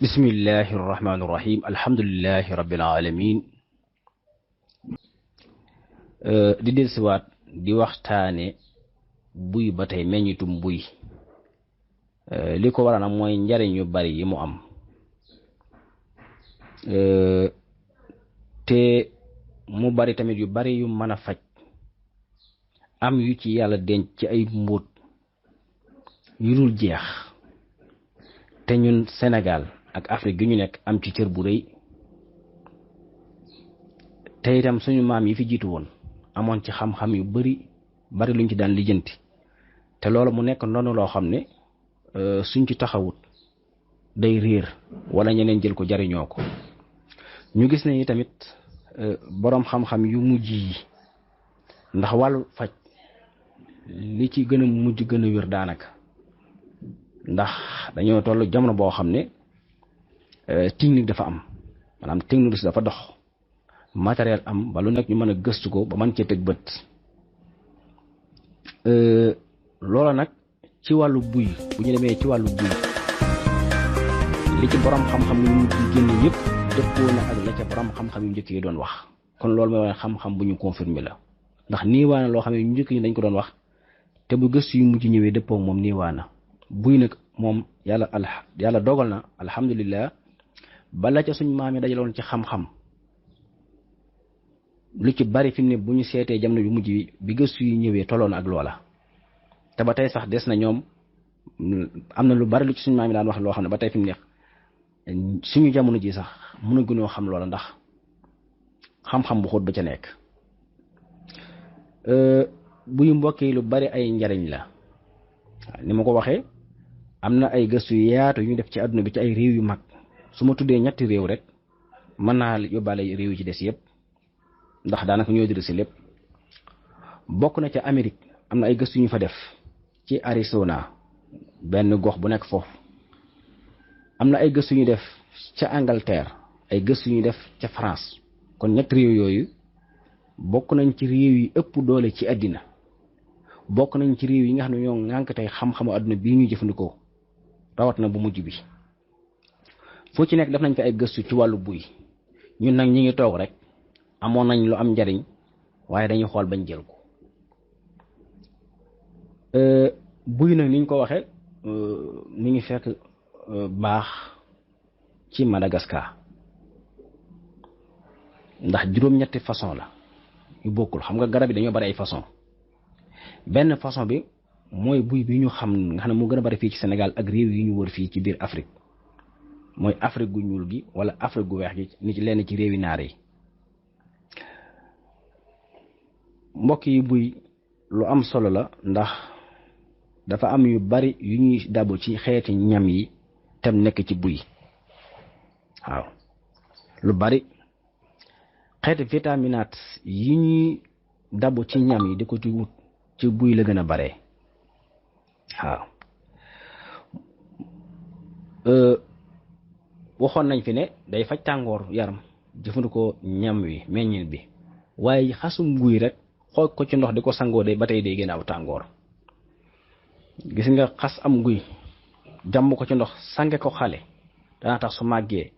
bismillahi irrahmani irrahim alhamdulilahi rabbil alamin di dellusiwaat di waxtaane buy ba tey meññitum buy li ko waral nag mooy njariñ yu bari yi mu am te mu bari tamit yu bari yu mën a faj am yu ci yàlla denc ci ay mbóot yu dul jeex te ñun Sénégal ak Afrique gi ñu nekk am ci cër bu rëy te itam suñu maam yi fi jiitu woon amoon ci xam-xam yu bari luñ ci daan lijjanti te loolu mu nekk noonu loo xam ne suñ ci taxawut day réer wala ñeneen jël ko jariñoo ko ñu gis ne tamit boroom xam-xam yu mujj yi ndax wàllu faj li ci gën a mujj gën a wér daanaka ndax dañoo toll jamono boo xam ne technique dafa am maanaam technologie dafa dox matériel am ba lu nekk ñu mën a gëstu ko ba mën cee teg bët loola nag ci wàllu buy bu ñu demee ci wàllu buy li ci borom xam-xam yu mujj yi génn yëpp dëppoo na ak la ca borom xam-xam yu njëkk yi doon wax kon loolu mooy wane xam-xam bu ñu confirmé la ndax niiwaana loo xam ne yu njëkk yi dañ ko doon wax te bu gëstu yu mujj ñëwee dëppoo moom niiwaana buy nag moom yàlla dogal na alhamdulilah bala ca suñ maam yi dajaloon ci xam-xam lu ci bari fi mu ne bu ñu seetee jamono yu mujj bi gëstu yi ñëwee tolloon ak loola te ba tey sax des na ñoom am na lu bari lu ci suñ maam yi daan wax loo xam ne ba tey fi mu ne suñu jamono ji sax mën a gënoo xam loola ndax xam-xam bu xóot ba ca nekk buy mbokk yi lu bari ay njariñ la ni ma ko waxee am na ay gëstu yaatu yu ñu def ci àdduna bi ci ay réew yu mag su ma tuddee ñetti réew rek mën naa yóbbaale réew yi ci des yëpp ndax daanaka ñoo diri si lépp bokk na ca Amérique am na ay gëstu yu ñu fa def ci Arizona benn gox bu nekk foofu am na ay gëstu yu ñu def ca Angleterre ay gëstu yu ñu def ca France kon ñetti réew yooyu bokk nañ ci réew yi ëpp doole ci àddina bokk nañ ci réew yi nga xam ne ñoo ŋànk tey xam-xamu àdduna bii ñuy jëfandikoo rawat na bu mujj bi foo ci nekk def nañ fi ay gëstu ci wàllu buy ñun nag ñi ngi toog rek amoon nañ lu am njariñ waaye dañuy xool bañ jël ko buy nag niñ ko waxee mi ngi fekk baax ci Madagascar ndax juróom-ñetti façon la yu bokkul xam nga garab yi dañoo bari ay façon benn façon bi mooy buy bi ñu xam nga xam ne moo gën a bari fii ci Sénégal ak réew yi ñu wër fii ci biir Afrique mooy Afrique gu ñuul gi wala Afrique gu weex gi ni ci lenn ci réewi naar yi mbokk yi buy lu am solo la ndax dafa am yu bari yu ñuy dabu ci xeeti ñam yi tem nekk ci buy waaw lu bari xeeti vitaminaat yi ñuy dabu ci ñam yi di ko ci wut ci buy la gën a bare waaw waxoon nañ fi ne day faj tàngoor yaram jëfandikoo ñam wi meññin bi waaye xasum guy rek xooj ko ci ndox di ko sangoo day ba tey day gën a aw tàngoor gis nga xas am guy jàmm ko ci ndox sange ko xale dana tax su màggee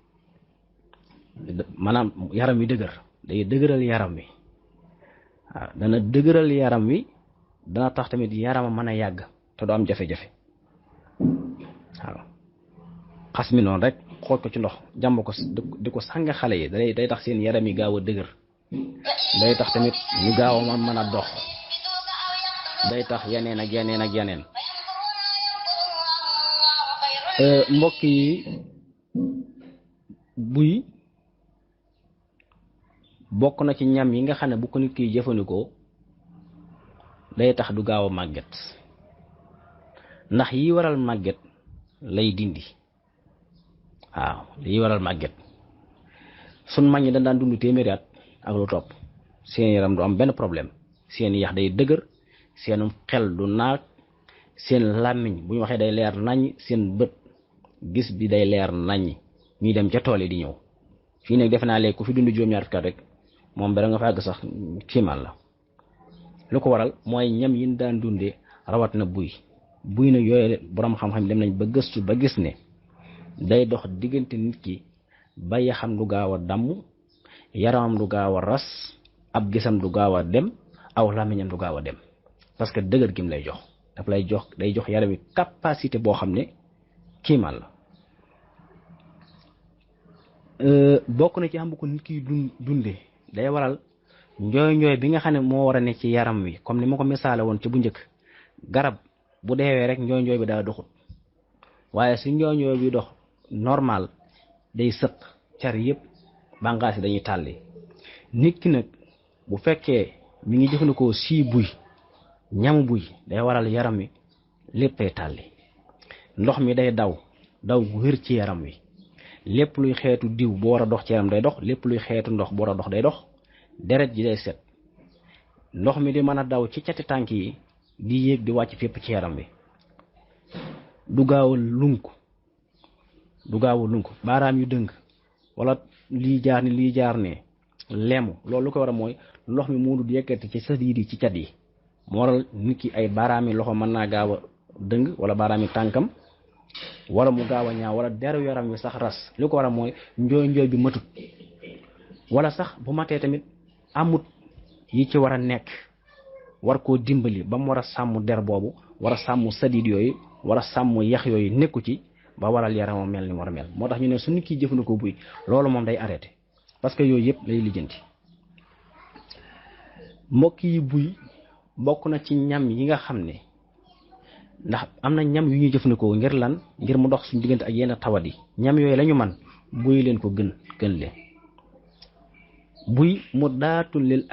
maanaam yaram wi dëgër day dëgëral yaram wi waaw dana dëgëral yaram wi dana tax tamit yarama mën a yàgg te du am jafe-jafe waaw xas mi noonu rek xooj ko ci ndox jàmm ko di ko sànge xale yi day tax seen yaram yi gaaw a dëgër day tax tamit ñu gaaw a mën a dox day tax yeneen ak yeneen ak yeneen mbokk yi buy bokk na ci ñam yi nga xam ne bu ko nit kiy jëfandikoo day tax du gaaw a màgget ndax yi waral màgget lay dindi waaw yi waral màgget sun mag ñi dañ daan dund téeméeri at ak lu topp seen yaram du am benn problème seen yax day dëgër seenum xel du naag seen làmmiñ bu ñu waxee day leer nañ seen bët gis bi day leer nañ ñuy dem ca tool yi di ñëw fii nag defe naa léegi ku fi dund juróom-ñaar fukki at rek moom bera nga fa àgg sax kiimaan la lu ko waral mooy ñam yi ñu daan dundee rawat na buy nag yooyu borom xam-xam dem nañ ba gëstu ba gis ne day dox diggante nit ki ba yaxam du gaaw a damm, yaramam du gaaw a ras, ab gisam du gaaw a dem, aw làmmiñam du gaaw a dem, parce que dëgër gim lay jox daf lay jox day jox yaram wi capacité boo xam ne kiimaan la. bokk na ci xam bu ko nit ki dundee day waral njooy bi nga xam ne moo war a ne ci yaram wi, comme ni ma ko misaale woon ci bu njëkk, garab bu deewee rek njooy bi daa doxut, waaye su njooy bi dox normal day sëq car yëpp bànqaas yi dañuy tàlli. nit ki nag bu fekkee mi ngi jëfandikoo ñamu buy day waral yaram wi léppay tàlli, ndox mi day daw wér ci yaram wi, lépp luy xeetu diw bu war a dox ci yaram day dox, lépp luy xeetu ndox bu war a dox day dox, deret ji day set, ndox mi di mën a daw ci cati tànk yi di yéeg di wàcc fépp ci yaram wi, du gaaw a lunk baaraam yu dëng wala lii jaar ne lemu. loolu lu ko war a mooy ndox mi moo dul yëkkati ci sa diidi ci cat yi, moo waral nit ki ay baaraami loxo mën naa gaaw a dëng wala baaraami tànkam, wala mu gaaw a ñaaw, wala deru yaram wi sax ras. li ko war a mooy njooy bi matut, wala sax bu matee tamit amut yi ci war a nekk war koo dimbali ba mu war a sàmm der boobu, war a sàmm sadiid yooyu, war a sàmm yax yooyu nekku ci, ba waral yaramam mel ni war a mel. moo tax ñu ne su nit ki jëfandikoo buy loolu moom day arrêté, parce que yooyu yëpp lay lijjanti. mbokk yi, buy bokk na ci ñam yi nga xam ne, ndax am na ñam yu ñuy jëfandikoo ngir lan, ngir mu dox suñu diggante ak yenn tawat yi, ñam yooyu lañu man buy leen ko gën leen. buy mu daatul lil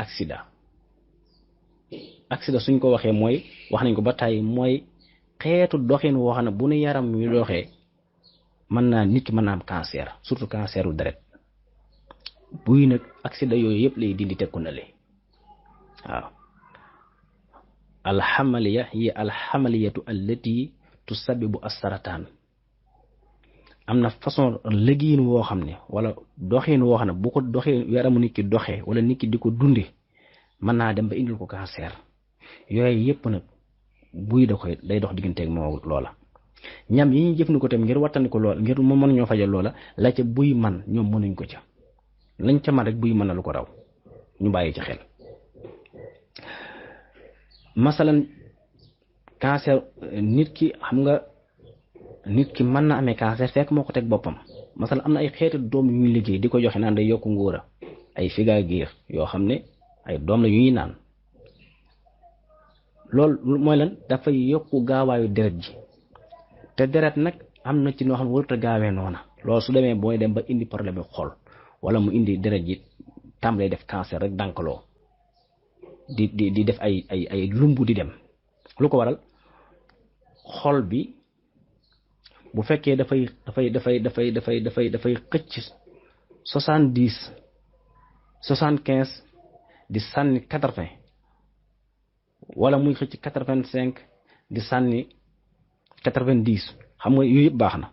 accident suñ ko waxee mooy, wax nañ ko ba tàyyi, mooy xeetu doxin woo xam ne bu nu yaram wi doxee nit ki mën naa am cancer, surtout canceru deret. buy nag accident yooyu yëpp lay dindi tekku na le. waaw, alxamaliya hiya alxamaliyatu allati tusabibu assarataan. am na façon lëgiin woo xam ne wala doxin woo xam ne bu ko doxee yaramu nit ki doxee wala nit ki di ko dunde mën naa dem ba indil ko cancer. yooyu yëpp nag buy day dox digganteeg moo loola. ñam yi ñuy jëfandikoo tamit ngir wattandi ko loola, ngir mu mën ñoo fajal loola, la ca buy man ñoom mënuñ ko ca, lañ ca man rek buy mën na lu ko raw, ñu bàyyi ci xel. masalan cancer, nit ki xam nga nit ki mën na amee cancer fekk moo ko teg boppam. masalan am na ay xeeti doom yu ñuy liggéey di ko joxe naan day yokku ngóora, ay figa giir yoo xam ne ay doom la yu ñuy naan. loolu mooy lan, dafay yokku gaawaayu deret ji, te deret nag am na ci noo xam ne warut a gaawee noona. loolu su demee booy dem ba indi problème bi xol, wala mu indi deret ji tàmbalee def cancer rek dànkaloo di def ay lumbu di dem. lu ko waral, xol bi bu fekkee dafay xëcc 75 di sànni 80, wala muy xëcc 85 di sànni 90. xam nga yooyu yëpp baax na,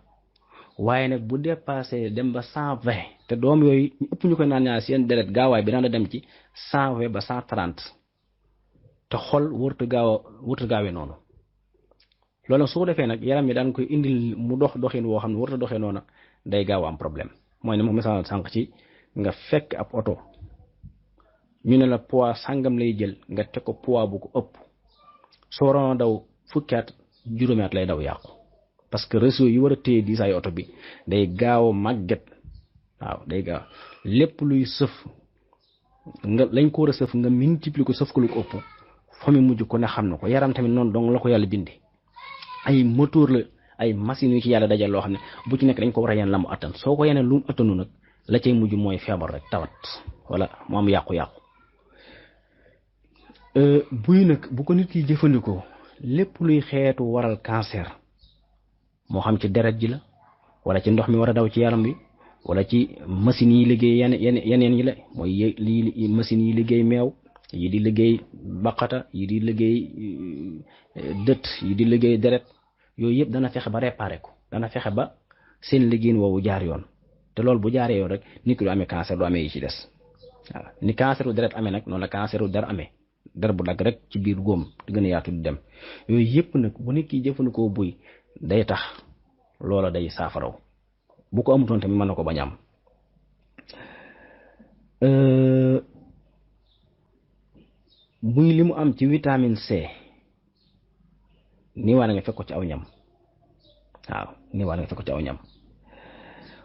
waaye nag bu dépassé dem ba 120, te doom yooyu ñu ëpp ñu koy naan ñaar seen deret gaawaay bi daan dem ci 120 ba 130, te xol warut a gaawee noonu. loolu nag su ko defee nag yaram yi daan koy indil mu doxin woo xam ne warut a doxee noonu, day gaaw am problème. mooy ne ma misaal sànq ci nga fekk ab oto ñu ne la poids sàngam lay jël, nga teg ko poids bu ko ëpp, soo waroon a daw fukki at juróomi at lay daw yàqu, parce que réseau yi war a téye diisaayu oto bi day gaaw a màgget. waaw, day gaaw lépp luy sëf nga lañ ko war a sëf nga multiplier ko sëf ko lu ko ëpp, fa mu mujj ko ne xam na ko. yaram tamit noonu dong la ko yàlla bindi, ay moteur la, ay machines yu ci yàlla dajal loo xam ne bu ci nekk dañ ko war a yen la mu attan. soo ko yeneen lu mu attanu nag la cay mujj mooy feebar rek, tawat wala mu am yàqu-yàqu. buy nag bu ko nit ki jëfandikoo, lépp luy xeetu waral cancer, moo xam ci deret ji la, wala ci ndox mi war a daw ci yaram bi, wala ci machines yi liggéey yeneen yi la, mooy lii machines yi liggéey meew, yi di liggéey baqata, yi di liggéey dët, yi di liggéey deret, yooyu yëpp dana fexe ba réparé ko, dana fexe ba seen liggéeyin woowu jaar yoon. te loolu bu jaaree yoon rek nit ki du amee cancer, du amee yi ci des. waaw, ni canceru deret amee nag noonu la canceru der amee. der bu dagg rek ci biir góom di gën a yaatu di dem yooyu yëpp nag bu nit ki jëfandikoo buy day tax loola day saafaraw bu ko amutoon tamit mën na ko bañ am. buy li mu am ci vitamine C nii waa na nga fekk ko ci aw ñam waaw nii waa na nga fekk ko ci aw ñam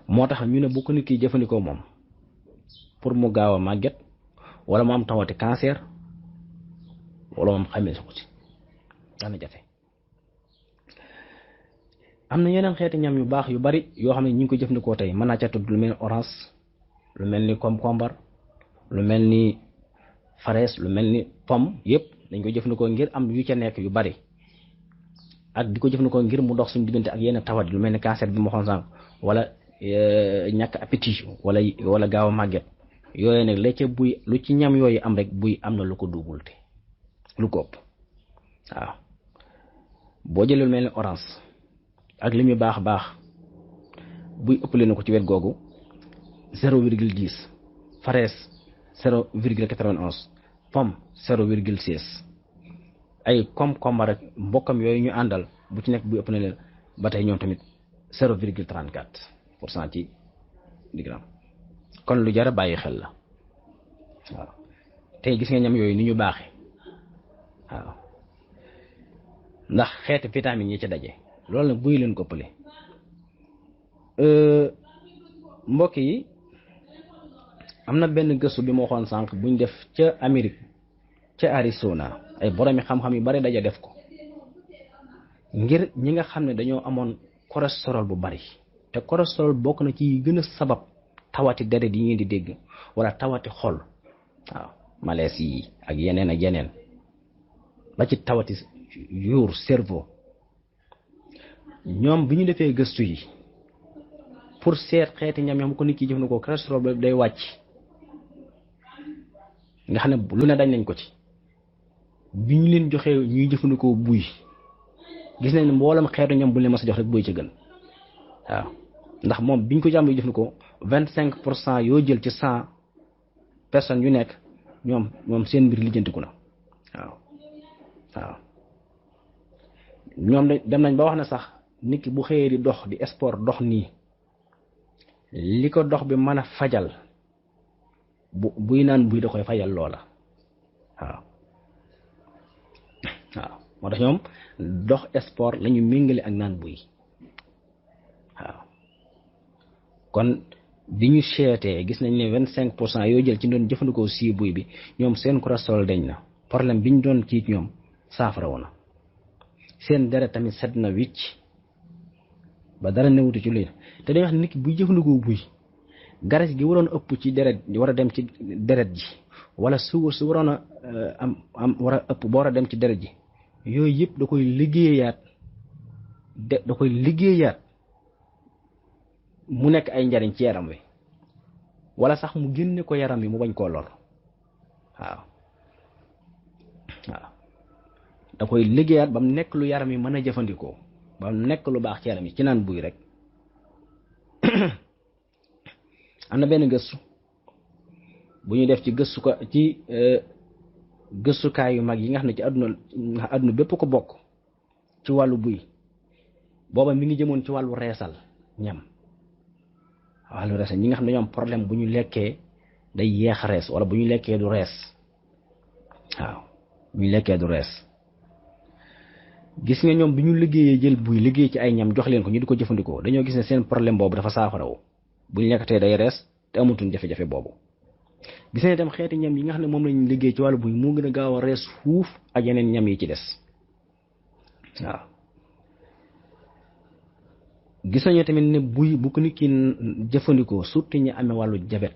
moo tax ñu ne bu ko nit ki jëfandikoo moom pour mu gaaw a màgget wala mu am tawati cancer wala moom xamee su ko ci dana jafe. am na yeneen xeeti ñam yu baax yu bari yoo xam ne ñu ngi ko jëfandikoo tey mën naa ca tudd lu mel ni orange lu mel ni concombre lu mel ni fraise lu mel ni pomme yëpp dañ ko jëfandikoo ngir am yu ca nekk yu bari ak di ko jëfandikoo ngir mu dox suñu diggante ak yenn tawat lu mel ni cancer bi ma waxoon sànq wala ñàkk appétit wala gaaw a màgget yooyu nag la ca buy lu ci ñam yooyu am rek buy am na lu ko duubul te lu ko ëpp waaw boo jëlee lu mel ni orange ak li muy baax baax buy ëppale na ko ci wet googu 0,10 fraise 0,91 pomme 0,16 ay concombre ak mbokkam yooyu ñu àndal bu ci nekk buy ëpp na leen ba tey ñoom tamit 0,34% ci digram kon lu jar a bàyyi xel la waaw tey gis nga ñam yooyu ni ñu baaxee waaw ndax xeeti vitamines yi ca daje loolu nag buy leen ko ëppale mbokk yi am na benn gëstu bi ma waxoon sànq buñ def ca Amérique ca Arizona ay boromi xam-xam yu bari daja def ko ngir ñi nga xam ne dañoo amoon cholestérol bu bari te cholestérol bokk na ci gën a sabab tawati deret yi ngeen di dégg wala tawati xol waaw malaise yi ak yeneen ba ci tawati yuur cerveau ñoom bi ñu defee gëstu yi pour seet xeeti ñam yam ko nit ki jëfandikoo cholestérol ba day wàcc nga xam ne lu ne dañ nañ ko ci bi ñu leen joxee ñuy jëfandikoo buy gis nañ ne mboolem xeetu ñam bu leen mas a jox rek buy ca gën waaw ndax moom biñ ko jàmm yu jëfandikoo 25% yoo jël ci 100 personnes yu nekk ñoom seen mbir lijjantiku na waaw ñoom dem nañ ba wax ne sax nit ki bu xëyee di dox di sport dox nii li ko dox bi mën a fajal buy naan buy da koy fajal loola waaw moo tax ñoom dox sport lañu méngale ak naan buy waaw kon bi ñu seetee gis nañ ne 25% yoo jël ci doon jëfandikoo si buy bi ñoom seen cholestérol dañ na problème bi ñu doon ci ñoom saafara woon na seen deret tamit set na wicc ba dara newutu ci luy te dañuy wax nit ki buy jëfandikoo buy garas gi waroon ëpp ci deret war a dem ci deret ji wala su waroon a am war a ëpp ba war a dem ci deret ji yooyu yëpp da koy liggéeyaat mu nekk ay njariñ ci yaram wi wala sax mu génne ko yaram wi mu bañ koo lor waaw da koy liggéeyaat ba mu nekk lu yaram yi mën a jëfandikoo ba mu nekk lu baax ci yaram yi ci naan buy rek am na benn gëstu bu ñu def ci gëstukaay yu mag yi nga xam ne ci àdduna bépp ko bokk ci wàllu buy booba mi ngi jëmoon ci wàllu reesal ñam wàllu reesal ñi nga xam ne dañoo am problème bu ñu lekkee day yeex rees wala bu ñu lekkee du rees waaw bu ñu lekkee du rees gis nga ñoom bi ñu liggéeyee jël buy liggéey ci ay ñam jox leen ko ñu di ko jëfandikoo dañoo gis ne seen problème boobu dafa saafarawu bu ñu lekkatee day rees te amatuñ jafe-jafe boobu gis nañ itam xeeti ñam yi nga xam ne moom lañu liggéey ci wàllu buy moo gën a gaaw a rees fuuf ak yeneen ñam yi ci des waaw gis nañu tamit ne buy bu ko nit ki jëfandikoo surtout ñi amee wàllu jabet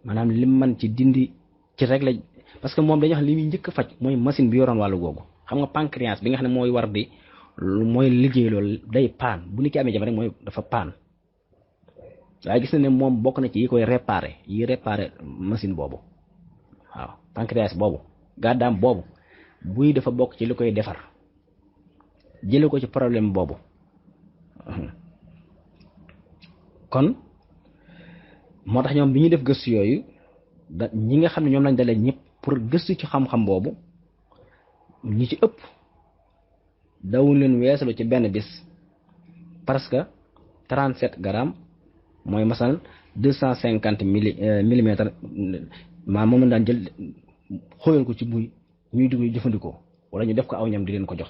maanaam lim man ci dindi ci régler parce que moom dañuy wax li muy njëkk a faj mooy machine bi yoroon wàllu googu xam nga pancréas bi nga xam ne mooy war di mooy liggéey loolu day paan bu nit ki amee jabet rek mooy dafa paan waaye gis na ne moom bokk na ci yi koy réparer machine boobu waaw pancréas boobu gàddaam boobu buy dafa bokk ci li koy defar jële ko ci problème boobu kon moo tax ñoom bi ñuy def gëstu yooyu ñi nga xam ne ñoom lañ dalee ñëpp pour gëstu ci xam-xam boobu ñi ci ëpp dawul leen weesalu ci benn bis parce que 37 grammes mooy masal 250 millimètres moom la daan jël xóoyal ko ci buy ñuy dugg jëfandikoo wala ñu def ko aw ñam di leen ko jox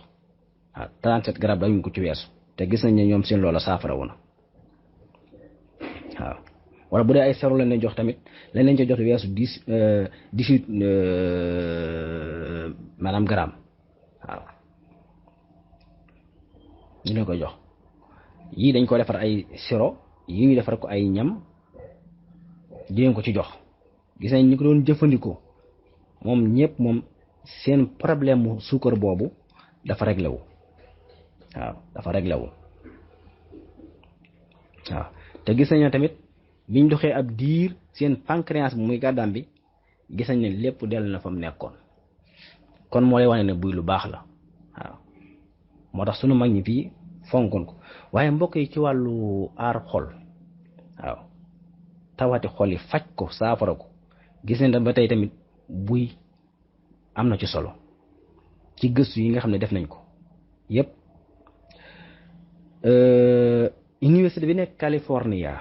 waaw 37 grammes dawuñ ko ci weesu te gis nañ ne ñoom seen loola saafara wu na waaw wala bu dee ay sero lañ leen jox tamit lañ leen ci jox weesu 18 maanaam gramme waaw ñu leen koy jox yii dañ ko defar ay siro yii ñu defar ko ay ñam di leen ko ci jox gis nañ ñi ko doon jëfandikoo moom ñëpp moom seen problème mu suukar boobu dafa réglé wu waaw dafa réglé wu waaw te gis nañ ne tamit biñ doxee ab diir seen pancréas bi muy gàddaam bi gis nañ ne lépp dellu na fa mu nekkoon kon moo lay wane ne buy lu baax la waaw moo tax sunu mag ñi fii fonkoon ko waaye mbokk yi ci wàllu aar xol waaw tawati xol yi faj ko saafara ko gis nañ ba tey tamit buy am na ci solo ci gëstu yi nga xam ne def nañ ko yépp université bi nekk California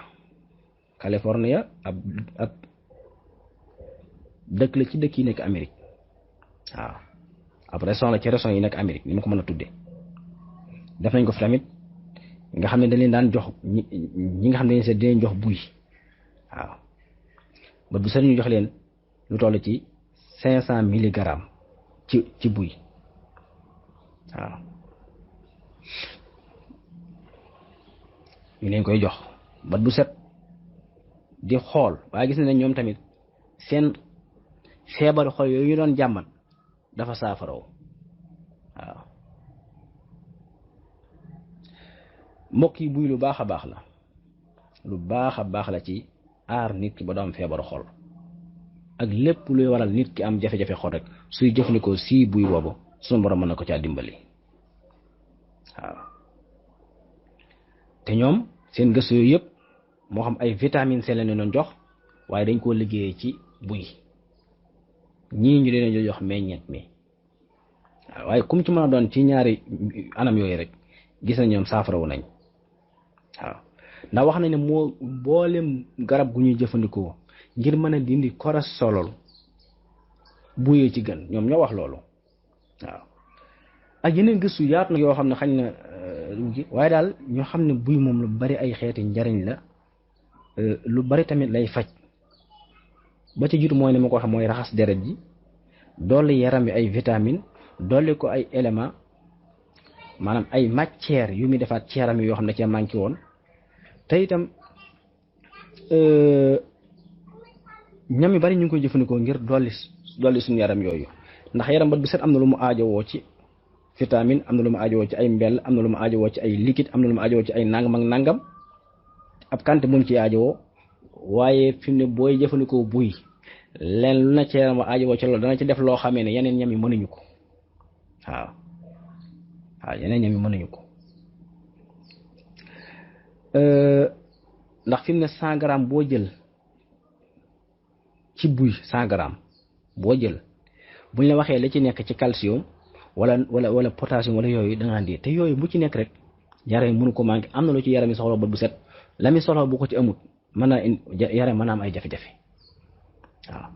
ab dëkk la ci dëkk yi nekk Amérique waaw ab région la ci région yi nekk Amérique ni ma ko mën a tuddee def nañ ko fi tamit nga xam ne dañ leen daan jox ñi nga xam ne dañ seet dinañ jox buy waaw ba bu set ñu jox leen lu toll ci 500 milligrammes ci buy waaw ñu leen koy jox ba bu set di xool waaye gis na ne ñoom tamit seen feebaru xol yooyu ñu doon jàmbat dafa saafaraw waaw mbokk yi buy lu baax a baax la lu baax a baax la ci aar nit ki ba doom feebaru xol ak lépp luy waral nit ki am jafe-jafe xol rek suy jëfandikoo sii buy boobu sunu borom mën na ko caa dimbali waaw te ñoom seen gëstu yooyu yëpp moo xam ay vitamine C lañ leen jox waaye dañ koo liggéeyee ci buy ñii ñu leen jox meññeet mi waaw waaye comme ci mën a doon ci ñaari anam yooyu rek gis nañ ñoom saafarawu nañ waaw ndax wax nañ ne moo boolem garab gu ñuy jëfandikoo ngir mën a dindi cholestérol buyee ci gën ñoom ñoo wax loolu waaw ak yeneen gëstu yaatu na yoo xam ne xañ na waaye daal ñoo xam ne buy moom lu bari ay xeeti njariñ la lu bari tamit lay faj ba ci jiitu mooy ne ma ko wax mooy raxas deret ji dolli yaram bi ay vitamine dolli ko ay élément maanaam ay matière yu muy defaat ci yaram yi yoo xam ne cee manqué woon te itam ñam yu bari ñu ngi koy jëfandikoo ngir dolli suñu yaram yooyu ndax yaram ba bu set am na lu mu aajowoo ci vitamine am na lu mu aajowoo ci ay mbell am na lu mu aajowoo ci ay liquide am na lu mu aajowoo ci ay nangam ak nangam ab kante mun ci aajowoo waaye fi mu ne booy jëfandikoo buy leen lu na ci yaram wa aajowoo ci loolu dana ci def loo xamee ne yeneen ñam yi mënuñu ko waaw yeneen ñam yi mënuñu ko ndax fi mu ne 100 grammes boo jël ci buy 100 grammes boo jël buñ la waxee la ci nekk ci calcium wala potassium wala yooyu da ngaa di te yooyu bu ci nekk rek yaram yi mënu ko manqué am na lu ci yaram yi soxla ba bu set la mi soxla bu ko ci amut mën naa yaram mën naa am ay jafe-jafe waaw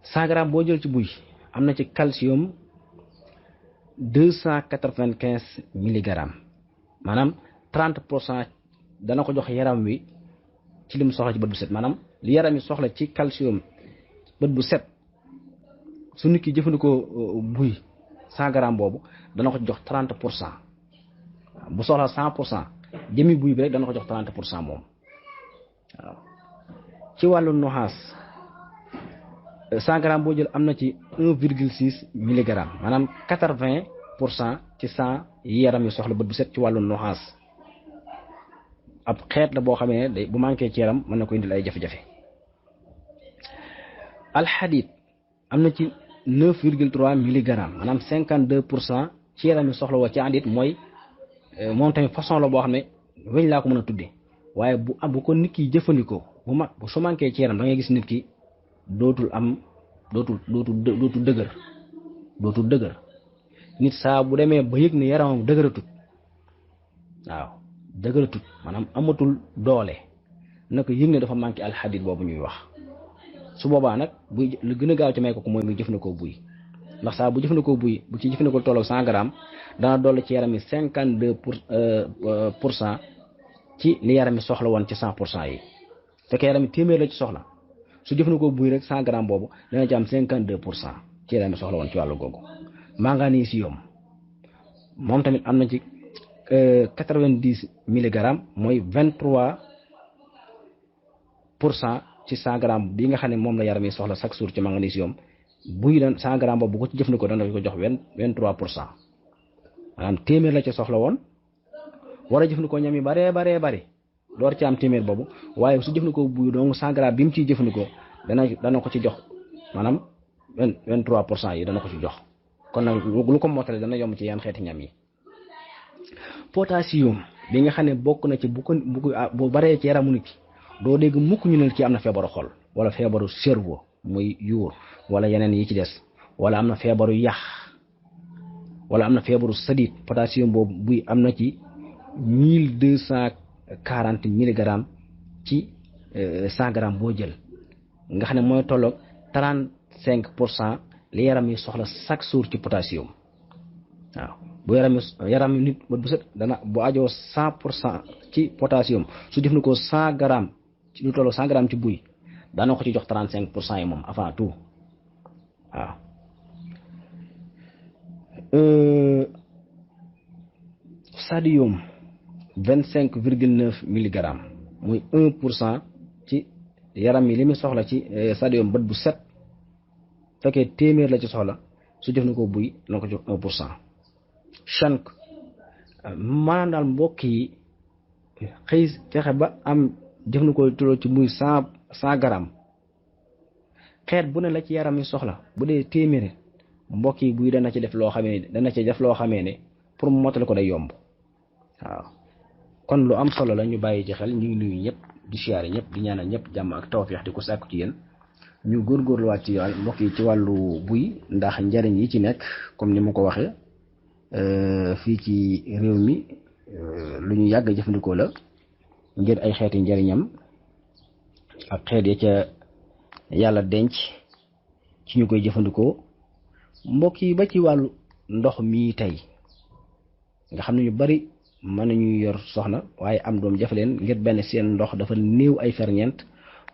100 grammes boo jël ci buy am na ci calcium 295 milligrammes maanaam 30% dana ko jox yaram wi ci li mu soxla ci bët bu set maanaam li yaram yi soxla ci calcium bët bu set su nit ki jëfandikoo buy 100 grammes boobu dana ko jox 30% bu soxla 100% jëmi buy bi rek dana ko jox 30% moom waaw ci wàllu noxaas 100 grammes boo jël am na ci 1,6 milligrammes maanaam 80% ci 100 yi yaram yi soxla bët bu set ci wàllu noxaas ab xeet la boo xamee ne bu manqué ci yaram mën na ko indil ay jafe-jafe alxadid am na ci 9,3 milligrammes maanaam 52% ci yaram yi soxla woo ci andit mooy moom tamit façon la boo xam ne weñ laa ko mën a tuddee waaye bu ko nit ki jëfandikoo bu su manqué ci yaram da ngay gis nit ki dootul dëgër dootul dëgër nit saa bu demee ba yëg ne yaramam dëgëratut waaw dëgëratut maanaam amatul doole naka yëg ne dafa manqué alxadid boobu ñuy wax su boobaa nag buy lu gën a gaaw ci may ko mooy muy jëfandikoo buy ndax saa bu jëfandikoo buy bu ci jëfandikoo tolloog 100 grammes dana dolli ci yaram yi 52% ci li yaram yi soxla woon ci 100% yi fekk yaram yi téeméer la ci soxla su jëfandikoo buy rek 100 grammes boobu dana ci am 52% ci yaram yi soxla woon ci wàllu googu. magnésium moom tamit am na ci 90 milligrammes mooy 23% ci 100 grammes bi nga xam ne moom la yaram yi soxla chaque jour ci magnésium buy doon 100 grammes boobu bu ko ci jëfandikoo dana ko jox 23%. maanaam téeméer la ci soxla woon war a jëfandikoo ñam yi baree door ci am téeméer boobu waaye su jëfandikoo buy donc 100 grammes bi mu ciy jëfandikoo dana ko ci jox maanaam 23% yi dana ko ci jox kon nag lu ko mottale dana yomb ci yenn xeeti ñam yi. potassium bi nga xam ne bokk na ci bu baree ci yaramu nit ki doo dégg mukk ñu ne ci am na feebaru xol wala feebaru cerveau muy yuur wala yeneen yi ci des wala am na feebaru yax wala am na feebaru sadit potassium boobu buy am na ci 1240 milligrammes ci 100 grammes boo jël nga xam ne mooy tolloog 35% li yaram yi soxla chaque jour ci potassium waaw bu yaram nit bu set dana bu ajoo 100% ci potassium su jëfandikoo 100 grammes ci lu tolloog 100 grammes ci buy dana ko ci jox 35% yi moom avant tout waaw. Sodium 25,9 milligrammes muy 1% ci yaram yi li muy soxla ci sodium bët bu set fekkee téeméer la ci soxla su jëfandikoo buy dana ko jox 1%. chank maanaam daal mbokk yi xëy fexe ba am jëfandikoo tolloo ci muy 100 grammes xeet bu ne la ci yaram yi soxla bu dee téeméer mbokk yi buy dana ci def loo xamee ne pour mu mottali ko day yomb waaw kon lu am solo la ñu bàyyi ci xel ñu ngi nuyu ñëpp di siyaare ñëpp di ñaanal ñëpp jàmm ak tawfeex di ko sàkku ci yéen ñu góorgóorluwaat ci mbokk yi ci wàllu buy ndax njariñ yi ci nekk comme ni ma ko waxee fii ci réew mi lu ñu yàgg jëfandikoo la ngir ay xeeti njariñam ak xeet ya ca yàlla denc ci ñu koy jëfandikoo mbokk yi ba ci wàllu ndox mii tey nga xam ne ñu bari mën nañu yor soxna waaye am doom jafe leen ngir benn seen ndox dafa néew ay ferñeent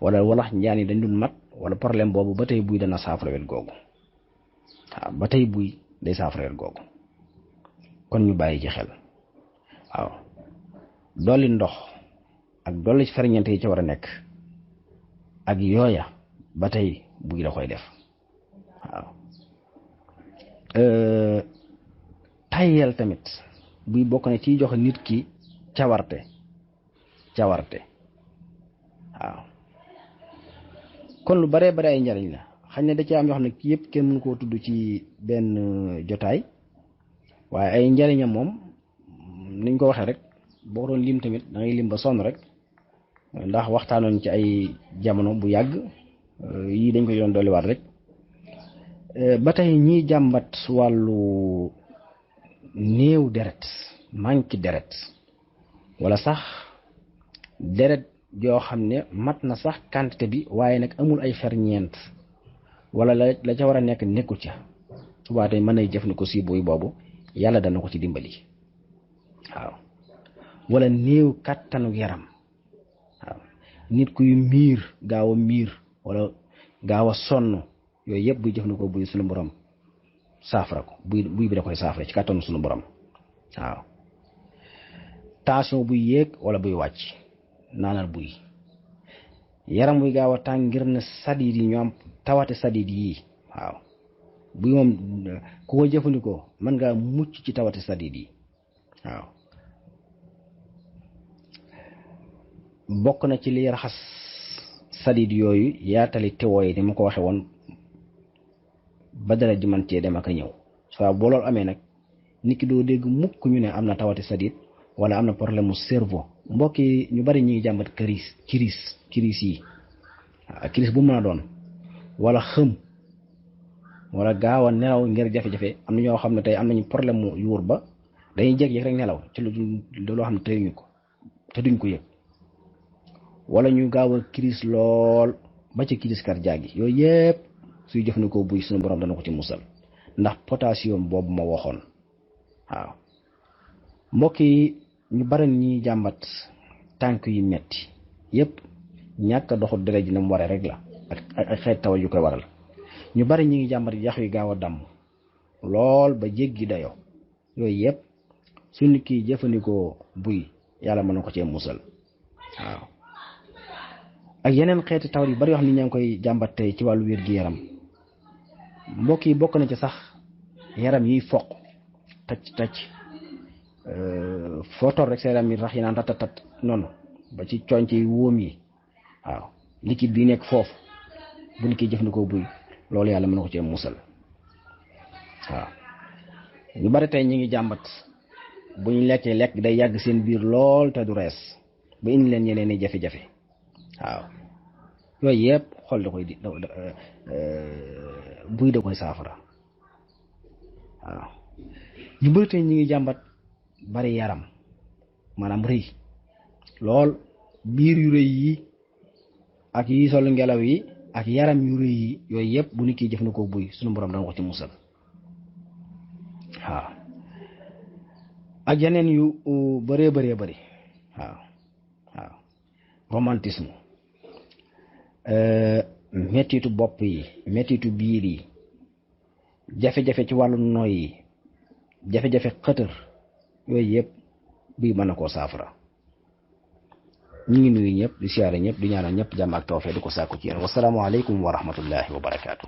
wala walax njaan yi dañ dul mat wala problème boobu ba tey buy dana saafara wet googu waaw ba tey buy day saafara wet googu kon ñu bàyyi ci xel waaw dolli ndox ak dolli ferñeent yi ci war a nekk ak yooya ba tey buy da koy def waaw tayyel tamit buy bokk na ciy jox nit ki cawarte waaw kon lu bare ay njariñ la xañ ne da ci am yoo xam ne ki yëpp kenn mënu koo tudd ci benn jotaay waaye ay njariñam moom niñ ko waxee rek boo doon lim tamit da ngay lim ba sonn rek ndax waxtaanoon ci ay jamono bu yàgg yii dañ ko doon dolliwaat rek ba tey ñiy jàmbat wàllu néew deret manque deret wala sax deret joo xam ne mat na sax quantité bi waaye nag amul ay ferñeent wala la ca war a nekk nekkul ca subaa tey mën nay jëfandikoo si buy boobu yàlla dana ko ci dimbali waaw wala néew kàttanu yaram waaw nit kuy gaaw a miir wala gaaw a sonn yooyu yëpp buy jëfandikoo buy sunu borom saafara ko buy bi da koy saafara ci kàttanu sunu borom waaw tension buy yéeg wala buy wàcc naanal buy yaram buy gaaw a tàng ngir ne sadid yi ñu am tawate sadid yii waaw buy moom ku ko jëfandikoo mën ngaa mucc ci tawate sadid yi waaw bokk na ci li raxas sadid yooyu yaatali teewoo yi ni ma ko waxe woon ba dara ji man cee dem ak a ñëw soit boo loolu amee nag nit ki doo dégg mukk ñu ne am na tawati sadid wala am na problème mu cerveau mbokk yi ñu bari ñuy jàmbat kiris yi kiris bu mën a doon wala xëm wala gaaw a nelaw ngir jafe-jafe am na ñoo xam ne tey am nañu problème mu yuur ba dañuy jékki-jékki rek nelaw ci lu loo xam ne teyuñu ko te duñ ko yëg wala ñu gaaw a crise lool ba ci crise cardiaque gi yooyu yëpp suy jëfandikoo buy suñu borom dana ko ci musal ndax potassium boobu ma waxoon waaw mbokk yi ñu bari ñi jàmbat tànk yu metti yëpp ñàkk a doxu deret ji na mu waree rek la ak xeet tawal yu koy waral ñu bari ñi ngi jàmbat yax yu gaaw a damm lool ba jéggi dayoo yooyu yëpp su nit ki jëfandikoo buy yàlla mën na ko cee musal waaw ak yeneen xeeti tawal yu bari yoo xam ne ñaa ngi koy jàmbat tey ci wàllu wér-gi-yaram mbokk yi bokk na ci sax yaram yiy foq tacc foo toll rek sa yaram yi rax yi naan ratatat noonu ba ci cooñ ci wóom yi waaw liquide bi nekk foofu bu nit ki jëfandikoo buy loolu yàlla mën na ko cee musal waaw ñu bari tey ñi ngi jàmbat bu ñu lekkee lekk day yàgg seen biir lool te du rees ba indi leen yeneen i jafe-jafe waaw yooyu yëpp xol da koy buy da koy saafara waaw ñu bari tey ñi ngi jàmbat bari yaram maanaam rëy lool biir yu rëy yi ak yi sol ngelaw yi ak yaram yu rëy yi yooyu yëpp bu nit ki jëfandikoo buy suñu borom dana ko ci musal waaw ak yeneen yu bëree bëree bëri waaw romantisme mettitu bopp yi mettitu biir yi jafe-jafe ci wàllu noy yi jafe-jafe xëtër yooyu yëpp buy mën na koo saafara ñu ngi nuyu ñëpp di siyaare ñëpp di ñaanal ñëpp jàmm ak tawfeex di ko sàkku ci yéen wassalaamu aleykum wa rahmatullahi wa barakaatu.